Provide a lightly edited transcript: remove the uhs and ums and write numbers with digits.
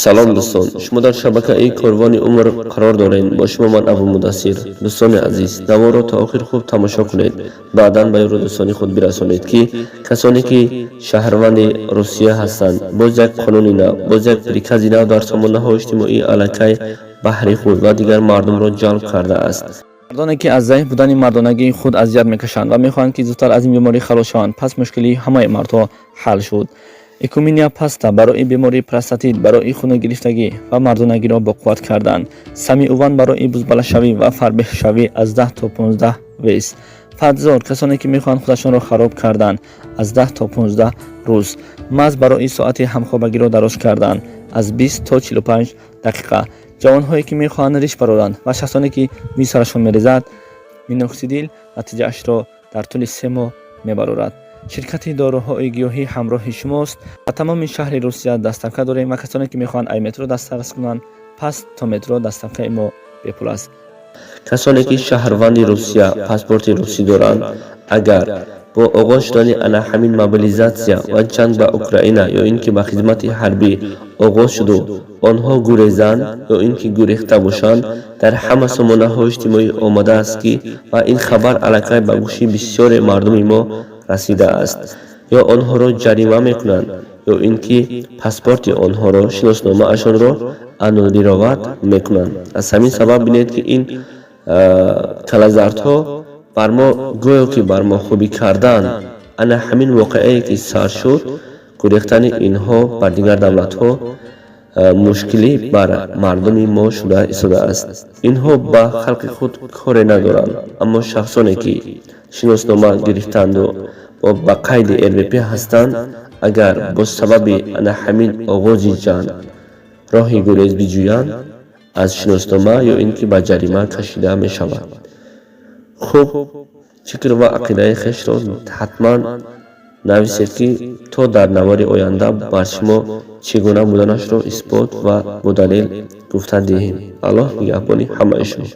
Салом, дӯстон! Шумо дар шабакаи Корвони умр қарор доред. Бо шумо ман, Абу Мудассир. Дӯстони азиз, наворро то охир хуб тамошо кунед, баъдан ба ёру дӯстони худ бирасонед, ки касоне ки шаҳрванди Русия ҳастанд, боз як қонуни нав, боз як прикази нав дар сомонаҳои иҷтимоӣ аллакай баҳри худ ва дигар мардумро ҷалб кардааст. Мардоне, ки аз заиф будани мардонагии худ азият мекашанд ва мехоҳанд, ки зудтар аз ин беморӣ халос шаванд, пас мушкилии ҳамаи мардҳо ҳал шуд. Экуминия паста барои бемории простатит, барои хунагирифтагӣ ва мардонагиро боқувват кардан. Самиуван барои бузбалашавӣ ва фарбеҳшавӣ, аз 10 то 15 вес. Фатзор, касоне ки мехоҳанд худашонро хароб кардан, аз 10 то 15 рӯз. Маз барои соати ҳамхобагиро дароз кардан, аз 20 то 45 дақиқа. Ҷавонҳое, ки мехоҳанд риш бароранд, ва шахсоне, ки мӯи сарашон мерезад, миноксидил натиҷаашро дар тӯли 3 моҳ мебарорад. Ширкати доруҳои гиёҳӣ ҳамроҳи шумост ва тамоми шаҳри Русия доставка дорем ва касоне, ки мехоҳанд ай метро дастрас кунанд, пас то метро доставкаи мо бепул аст. Касоне ки шаҳрванди Русия, паспорти русӣ доранд, агар бо оғоз шудани ана ҳамин мобилизатсия ва ҷанг ба Украина ё ин ки ба хизмати ҳарбӣ оғоз шуду онҳо гурезанд ё ин ки гурехта бошанд, дар ҳама сомонаҳои иҷтимоӣ омадааст, ки ва ин хабар аллакай ба гӯши бисёре мардуми мо расидааст, ё онҳоро ҷарима мекунанд, ё ин ки паспорти онҳоро, шиносномаашонро аннулировать мекунанд. Аз ҳамин сабаб бинед, ки ин калазардҳо бар мо гӯё ки бар мо хубӣ кардан. Ана ҳамин воқеае ки сар шуд, гурехтани инҳо бар дигар давлатҳо мушкилӣ бар мардуми мо шуда истодааст. Инҳо ба халқи худ коре надоранд, аммо шахсоне ки шиноснома гирифтанду ба қайди РВП ҳастанд, агар бо сабаби ана ҳамин оғози ҷанг роҳи гурез биҷӯянд, аз шиноснома ё ин ки ба ҷарима кашида мешавад. Хуб, фикр ва ақидаи хешро ҳатман нависед, ки то дар навори оянда бар шумо чӣ гуна буданашро исбот ва бо далел гуфта диҳем. Аллоҳ нигаҳбони ҳамаи шумо.